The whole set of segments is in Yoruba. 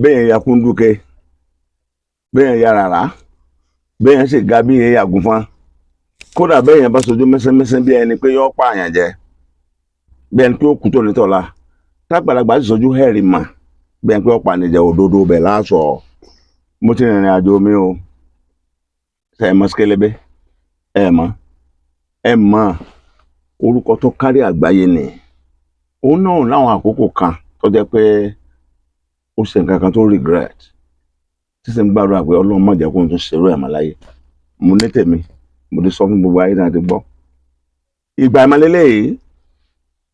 Bẹ́ẹ̀ ya kúndùkẹ́, bẹ́ẹ̀ ya rárá, bẹ́ẹ̀ sì ga bí yẹn yàgùn fún, kódà bẹ́ẹ̀ yẹn bá sojú mẹ́sẹ́mẹ́sẹ́ bí ẹni pé yọ́ pààyàn jẹ, bí ẹni pé ó kú tó nítọ̀la, tágbàlagbà sì sojú hẹ́rì mà bí ẹni pé ó pànìjẹ, òdodo bẹ̀ láàṣọ. Mo ti rìnrìn àjò mi o. Ṣe é mọ̀ Skélébé? Ẹ mọ̀, ẹ mọ̀, orúkọ tó kárí àgbáyé ni. Òun náà láwọn àkókò kan tó jẹ́ pé ó ṣe nǹkan kan tó regret, tí sì ń gbàdúrà pé Ọlọ́run má jẹ́ kó n tún ṣerú ẹ̀ mọ́ láyé. Mo ní tèmi, mo ti sọ fún gbogbo ayé náà ti gbọ́. Ìgbà ìmọ̀lélẹ́ yìí,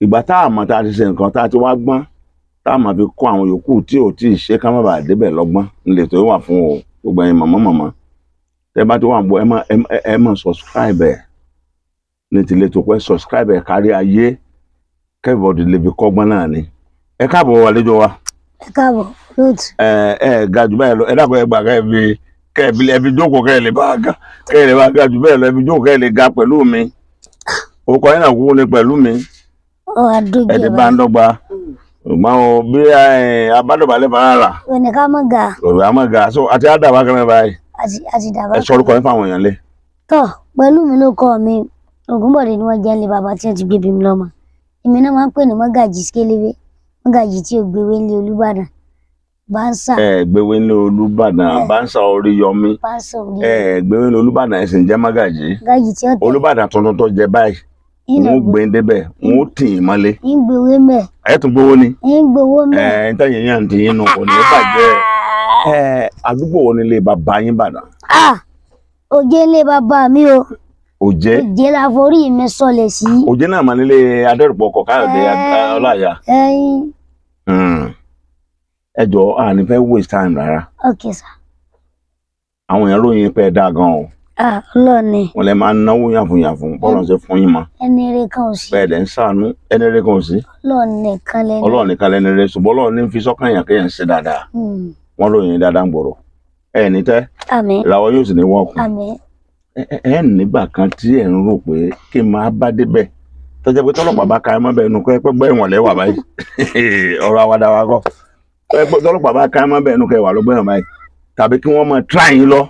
ìgbà tá a mọ̀ tá a ti ṣe nǹkan tá a ti wá gbọ́n, tá a máa fi kọ́ àwọn yòókù tí ò tí ì ṣe ká má bàa débẹ̀ lọ́gbọ́n nílé tó wà fún o. Gbogbo ẹ̀yin mọ̀mọ́ mọ̀mọ́ tẹ́ bá ti wà ń bọ̀, ẹ má subscribe ẹ̀ ní tilé tó pẹ́, subscribe ẹ̀ kárí ayé, kí everybody lè fi kọ́gbọ́n náà ni. Ẹ káàbọ̀, àlejò wa. Ẹ káàbọ̀, lóòtù. Ẹ ẹ ga jù báyìí lọ. Ẹ dákun, ẹ gbà kẹ́ ẹ fi kẹ́ ẹ fi jókòó, kẹ́ ẹ lè bá ga, kẹ́ ẹ lè bá ga jù bẹ́ẹ̀ lọ. Ẹ fi jókòó kẹ́ ẹ lè ga pẹ̀lú mi. Orúkọ yín náà kúkú ní pẹ̀lú mi. Ọ àdójú. Ẹ ti bá ń dọ́gba, ṣùgbọ́n o bí abádọ́balẹ̀ fara rà. Òní ká mọ̀ ga. Òrò àmọ́ ga so àti àdàbà kan náà báyìí. Àti dàbá. Ẹ sọ orúkọ yín fáwọn èèyàn lé. Tọ́ pẹ̀lú mi ló kọ́ mi. Ògúnbọ̀dé ni wọ́n jẹ́ nílé bàbá tí wọ́n ti gbé bí mi lọ́mọ. Èmi náà máa ń pè ní Mọ́gàjì Skélébé, Mọ́gàjì tí ò gbéwé ní Olúbàdàn, Bánsà. Ẹ gbéwé ní Olúbàdàn, Bánsà Oríyọmí. Bánsà orí. Ẹ gbéwé ní Olúbàdàn, ẹ sì ń jẹ́ Mọ́gàjì. Mọ́gàjì tí ó tẹ̀. Olúbàdàn tuntun tó jẹ báyìí, n ó gbé ń débẹ̀, n ó tì í mọ́lé. Ń gbowó mẹ́. Ẹ tún gbowó ni. Ń gbowó mẹ́. Ẹ ń tẹ̀yìn yàn tí yín nù, kò ní bàjẹ́. Ẹ àdúgbò wo nílé bàbá yín Bàdàn? Ah, òjé ilé bàbá mi o. Òjé. Òjé la forí mi sọlẹ̀ sí. Òjé náà mà nílé adẹ́rùpọ̀ Káyọ̀dé Ọláìyá. Ẹyin. Ẹ jọ, a ní fẹ́ waste time rárá. Ok sir. Àwọn èèyàn ròyìn pé ẹ dáa gan o. Ah, Ọlọ́ọ̀ni. Wọn lè máa ń náwó yàfùnyàfùn, bọ́ọ̀lù ṣe fún yín mọ́. Ẹni rẹ kan ò sí. Bẹ́ẹ̀ dẹ̀ ń sànú, ẹni rẹ kan ò sí. Ọlọ́ọ̀ni nìkan lẹ́nu. Ọlọ́run nìkan lẹ́ni rẹ, ṣùgbọ́n Ọlọ́run ní fi sọ́kàn yàn kéèyàn ṣe dáadáa. Wọ́n ròyìn dáadáa ń gbòòrò. Ẹ ní tẹ́. Àmín. Ìràwọ̀ yóò sì ní wọ́ọ̀kùn. Àmín. Ẹ nígbà kan tí ẹ ń rò pé kí n máa bá débẹ̀, tọ́jà pé tọ́lọ́pàá bá ka ẹ mọ́ bẹ́ẹ̀ nu kọ́ ẹ pẹ́ gbọ́ ẹ̀wọ̀n lẹ́wà báyìí. Ọ̀rọ̀ àwàdà wa kọ́ ẹ pé tọ́lọ́pàá bá ka ẹ mọ́ bẹ́ẹ̀ nu kọ́ ẹ wà ló gbẹ̀wọ̀n báyìí, tàbí kí wọ́n máa tíra yín lọ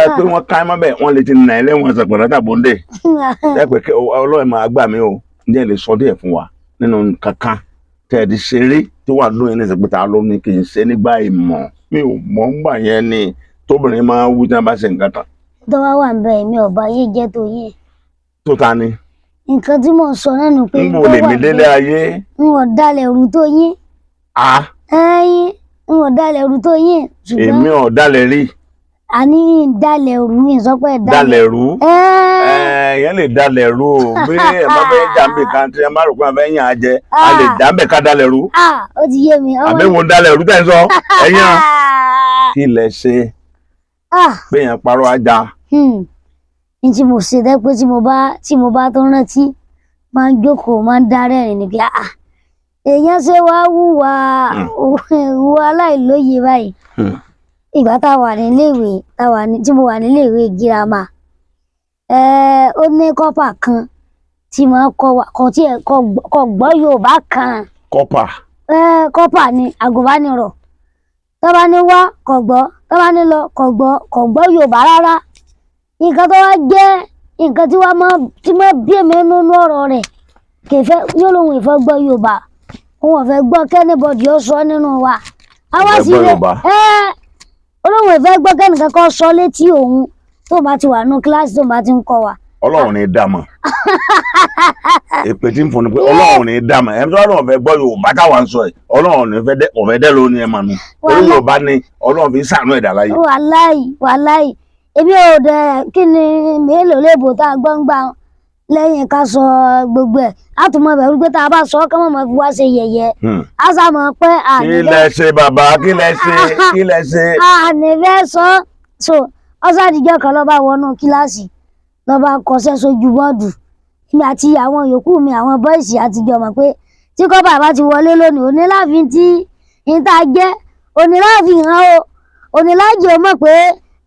ẹ pé wọ́n ká ẹ mọ́ bẹ́ẹ̀, wọ́n lè ti nà ẹ lẹ́wọ̀n ṣàpẹ̀rẹ̀ tàbóńdè ẹ pé Ọlọ́run máa gbà mí o. Ǹjẹ́ ẹ lè sọ díẹ̀ fún wa nínú kankan tẹ́ ẹ ti ṣeré tí wàá dún yín ní ìsìnkú ta ló ní kí n ṣe nígbà ìmọ̀ mi ò mọ̀ ń gbà yẹn ni tóbìnrin máa ń wí tí wọ́n bá ṣe nǹkan tán? Tó wá wà ń bẹ, èmi ọba yé jẹ́ tó yé. Tó ta ni? Nǹkan tí mò ń sọ náà nù pé ń bò lèmi délé ayé. N ò dalẹ̀ rú tó yín. A. Ẹyin, n ò dalẹ̀ rú tó yín, ṣùgbọ́n Èmi ò dalẹ̀ rí. Àní ń dalẹ̀ rú, yín sọ pé dalẹ̀ rú. Ẹ́ẹ́. Ẹ̀yẹn lè dalẹ̀ rú o. Bí ẹ bá fẹ́ jàǹbì kan tí ẹ bá rò pé ẹ fẹ́ yàn á jẹ, a lè jàǹbì ká dalẹ̀ rú. Ah, ó ti yé mi. Àbí wo dalẹ̀ rú tẹ̀ ń sọ ẹ̀yàn kí lẹ ṣe pé yẹn parọ́ ajá? Ní tí mo ṣe dẹ́ pé tí mo bá tó rántí, máa ń jókòó, máa ń dárẹ́ rìn ní pé, ah, èèyàn ṣe wá wúwa wúwa aláìlóye báyìí. Ìgbà tá a wà níléèwé, tá a wà ní tí mo wà níléèwé girama, ó ní kọ́pà kan tí mo kọ́ wa, kò tí ẹ̀ kò gbọ́ Yorùbá kan. Kọ́pà? Kọ́pà ni, àgùnbánirọ̀. Tó bá ní wá, kò gbọ́. Tó bá ní lọ, kò gbọ́. Kò gbọ́ Yorùbá rárá. Nǹkan tó wá jẹ́ nǹkan tí wàá máa tí máa bí èmi nínú ọ̀rọ̀ rẹ̀, kì í fẹ́ yóò lóun ìfẹ́ gbọ́ Yorùbá, òun ò fẹ́ gbọ́ k'anybody ó sọ nínú wa. Àwa Ò fẹ́ sì gbọ́ rè Yorùbá. Ẹ́ olóhùn ìfẹ́ gbọ́ kẹ́nìkan kan sọ létí òun tó bá ti wà nínú kíláàsì, tó bá ti ń kọ́ wa. Ọlọ́run ní dá mọ̀. Èpè tí ń fún ni pé Ọlọ́run ní dá mọ̀. Ẹni tó lọ́run fẹ́ gbọ́ Yorùbá táwa ń sọ yìí, Ọlọ́run ní fẹ́ dẹ́ ọ̀fẹ́ dẹ́ lóní ẹ̀ mà nù orí Yorùbá ni Ọlọ́run fi ń sànú ẹ̀dá láyé. Wàláì, wàláì, èmi ò dẹ̀ kí ni mélòó léèbò tá a gbọ́ ń gbà lẹ́yìn ká sọ gbogbo ẹ̀, á tún mọ bẹ̀rù pé tá a bá sọ ọ́ kí wọ́n mọ̀ fi wá ṣe yẹ̀yẹ́. Á sá mọ̀ pé Kí àní lẹ ṣe, bàbá? Kí lẹ ṣe? Kí lẹ ṣe? Àní fẹ́ sọ. So ọ̀sádìjọ́ kan ló bá wọnú kíláàsì, ló bá kọsẹ́ sójú bọ́ọ̀dù. Èmi àti àwọn yòókù mi, àwọn boys, àtijọ́ mọ̀ pé tí kọ́pà bá ti wọlé lónìí, òní láàfin tí n ta jẹ́, òní láàfin hàn o, òní láàjì ó mọ̀ pé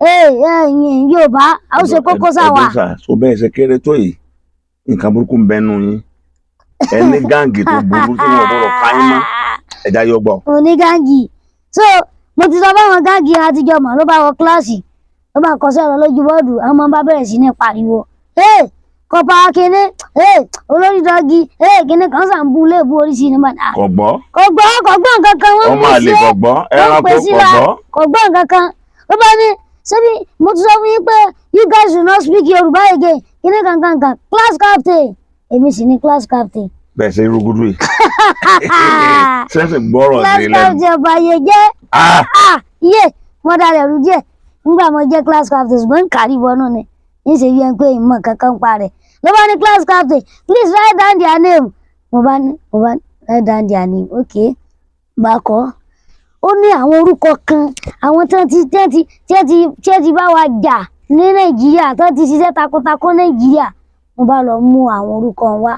ẹ̀yin Yorùbá a ó ṣe kókó sáwà. Ẹdún sà so bẹ́ẹ̀ ṣe kéré tó yìí, nǹkan burúkú ń bẹnu yín. Ẹ ní gang tó burú tí wọn ò gbọdọ̀ ká yín mọ́. Ẹja yóò gbọ́. Mo ní gang. So mo ti sọ fáwọn gang àtijọ́ mọ̀. Ló bá wọ kíláàsì, ló bá kọsẹ́ lọ lójú bọ́ọ̀dù, àwọn ọmọ bá bẹ̀rẹ̀ sí ní pariwo, "Ee, corper kínní, ee, olórí dọ́gí, ee, kínní kan sàn bú léèbú oríṣi ní bàtà." Kò gbọ́. Kò gbọ́, kò gbọ́ nǹkan kan. Wọ́n Ọmọ mú àlè sí kò gbọ́, wọ́n ẹranko pè sí kò la gbọ́. Kò gbọ́ nǹkan kan. Ló bá ní, "Ṣebí mo ti sọ fún yín pé you guys should not speak Yorùbá again," kíní kankan kan. Class captain, èmi sì ní class captain. Bẹ́ẹ̀ ṣe rúgúdú yìí, ṣẹ́sẹ̀ gbọ́rọ̀ Class sí lẹ́nu. captain ọba yẹ jẹ́. Ah! Ah, iye mo dalẹ̀ rú díẹ̀ nígbà mo jẹ́ class captain, ṣùgbọ́n ń kárí bọ́nú ni ń ṣe bí ẹni pé ìmọ̀ kankan pa rẹ̀. Ló bá ní, "Class captain, please write down their name." Mo bá ní, "Write down their name, okay." Bá kọ́, ó ní àwọn orúkọ kan, àwọn tí wọ́n ti bá wa jà ní Nàìjíríà, tí wọ́n ti ṣiṣẹ́ takuntakun Nàìjíríà. Mo bá lọ mú àwọn orúkọ wá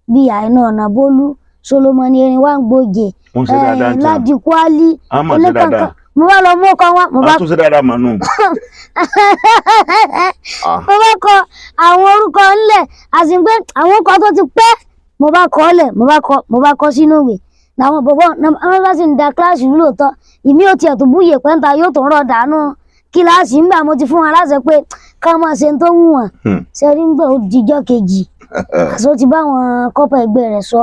bíi Àìná Ọ̀nàbólú, Solomoni Erinwangboje, Wọ́n ṣe dáadáa ń tàn. Ladi Kwali. Á mà ṣe dáadáa. Mo bá lọ mú ọkọ wá, mo bá A tún ṣe dáadáa mà nù. Ah. Mo bá kọ àwọn orúkọ ńlẹ̀, àti pé àwọn orúkọ tó ti pẹ́, mo bá kọ ọ́ lẹ̀, mo bá kọ sínú ìwé. Làwọn bọ̀bọ̀ àwọn bá sì ń da kíláàsì rú lóòótọ́. Ìmí ò tiẹ̀ tó búyè pẹ́ńta, yóò tó ń rọ̀ dànù kíláàsì ńgbà mo ti fún wọn láṣẹ pé ká máa ṣe tó wù wọ́n. Ṣe rí, ńgbà ó dijọ́ kejì, àṣọ ti bá àwọn corper ẹgbẹ́ rẹ̀ sọ,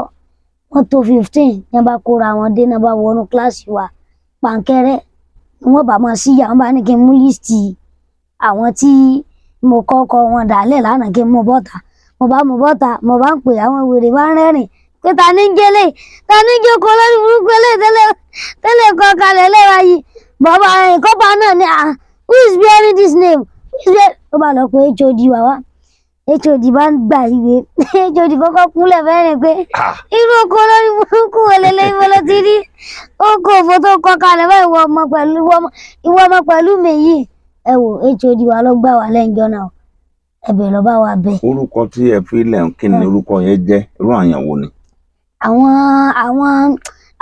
wọ́n tó 15 ní wọ́n bá kóra wọn dé, ní wọ́n bá wọnú kíláàsì wa pàǹkẹ́rẹ́, ni wọ́n bá máa síyà. Wọ́n bá ní kí n mú list àwọn tí mo kọ́kọ́ wọn dàálẹ̀ lánàá, kí n mú bọ́ta. Mo bá mú bọ́ta, mo bá ń pè àwọn wèrè, bá ń rẹ́rìn pé, "Ta ní ń jẹ́lẹ̀? Ta ní jókòó lórí burúkú eléyìí tẹ́lẹ̀ tẹ́lẹ̀ kọ́ kalẹ̀ lẹ́ra yìí?" Bàbá ẹ̀ corper náà ni, "Ah, who is bearing this name? Who is bearing?" Ó bá lọ pé HOD wá wá. HOD bá ń gbà ìwé. HOD kọ́kọ́ kúnlẹ̀ fẹ́rẹ̀ pé, Ah. "Irú oko lórí burúkú wo lélẹ́yìn? Mo lọ ti rí oko òfò tó kọ kalẹ̀ báyìí? Ìwọ ọmọ pẹ̀lú mi yìí." Ẹ wò, HOD wa ló gbà wá lẹ́njọ́ náà, ẹbẹ̀ lọ bá wa bẹ̀. Orúkọ tí ẹ fi lẹ̀ ń, kí ni orúkọ yẹn jẹ́? Irú àyàn wo ni?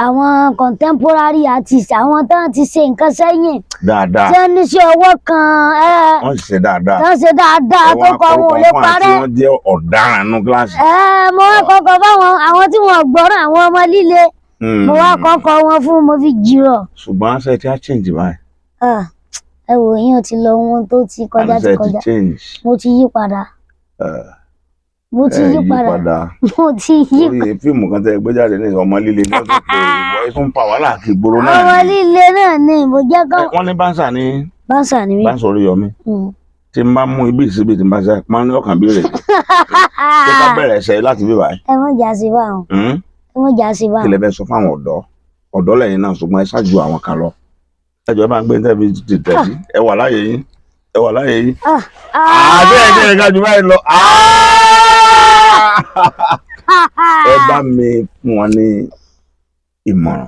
Àwọn contemporary artists, àwọn tó ti ṣe nǹkan sẹ́yìn Dáadáa. tí wọ́n ní sí ọwọ́ kan ẹ Wọ́n sì ṣe dáadáa. tó ń ṣe dáadáa, Ẹ tó wá kọ wọn ò kọrúkọ lè fún àti parẹ́. wọ́n jẹ́ ọ̀daràn nínú kíláàsì. Ẹ mo wá kọ́kọ́ fáwọn àwọn tí wọ́n gbọ́ràn, àwọn ọmọ líle, mo wá kọ́kọ́ wọn fún, mo fi jìrọ̀. Ṣùgbọ́n ṣe ti á change báyìí? Ah, ẹ wò, yín ti lọ, ohun tó ti kọjá ti Àní ṣe ti kọjá. change? Mo ti yí padà. Mo ti Ẹ yí yí padà. padà. Mo ti yí. Orí fíìmù kan tẹ gbé jáde ní ọmọ líle ní ọdún pé ìwọ ẹ tún pa wàhálà kí ìgboro náà Ọmọ ni. líle náà ni mo jẹ́ kán. Ẹ, wọ́n ní bouncer ní. Bouncer ni mí. Bouncer Oríyọmí. Tí n bá mú ibi ìsíbi tí n bá ṣe máa ní ọkàn bí rè ṣé ká bẹ̀rẹ̀ ẹsẹ̀ láti bí báyìí. Ẹ mọ̀ jà sí báwọn. Ẹ mọ̀ jà sí Kí báwọn. lẹ fẹ́ sọ fáwọn ọ̀dọ́? Ọ̀dọ́ lẹ́yìn náà, ṣùgbọ́n ẹ ṣáàjú àwọn kan lọ. Ẹ jọ̀ọ́, ẹ bá ń gbé ní tẹ́bi ti tẹ̀ sí. Ẹ wà láàyè yín, ẹ wà láàyè yín. Ah, Àbí ẹ jẹ́ ẹ̀ka jù báyìí lọ. Ẹ bá mi fún wọn ní ìmọ̀ràn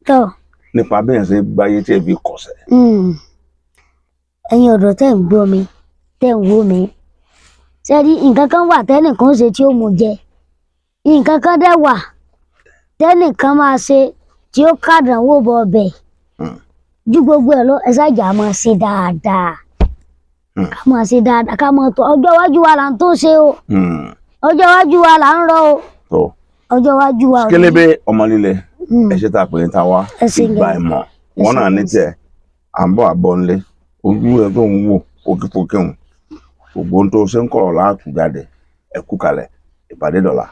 Tọ́. nípa bí ẹ̀ ṣe gbáyé tí ẹ fi kọ̀sẹ̀. Ẹ̀yin ọ̀dọ́ tẹ́ ń gbọ́ mi, tẹ́ ń wò mí, ṣé rí nǹkan kan wà tẹ́nìkan ṣe tí ó mú jẹ, nǹkan kan dẹ̀ wà tẹ́nìkan máa ṣe tí ó kàdánwò bọ̀ ọbẹ̀. Ju gbogbo ẹ̀ lọ, ẹ ṣáàjà máa ṣe dáadáa. Ká máa ṣe dáadáa, ká máa tó ọjọ́ iwájú wa là ń tó ṣe o. Ọjọ́ iwájú wa là ń rọ o. Tó. Ọjọ́ iwájú wa ò ní- Kélébé ọmọ líle, ẹ ṣe tá a pè ní ta wá. Ẹ ṣé ìgbà gan. ìmọ̀ Ẹ wọn ṣé náà ní gan. tiẹ̀ à ń bọ̀ àbọ̀ ńlé ojú ẹ tó ń wò fòkífòkí hùn, gbogbo ohun tó ṣe ń kọ̀rọ̀ láàtú jáde. Ẹ kú kalẹ̀, ìpàdé dọ̀la.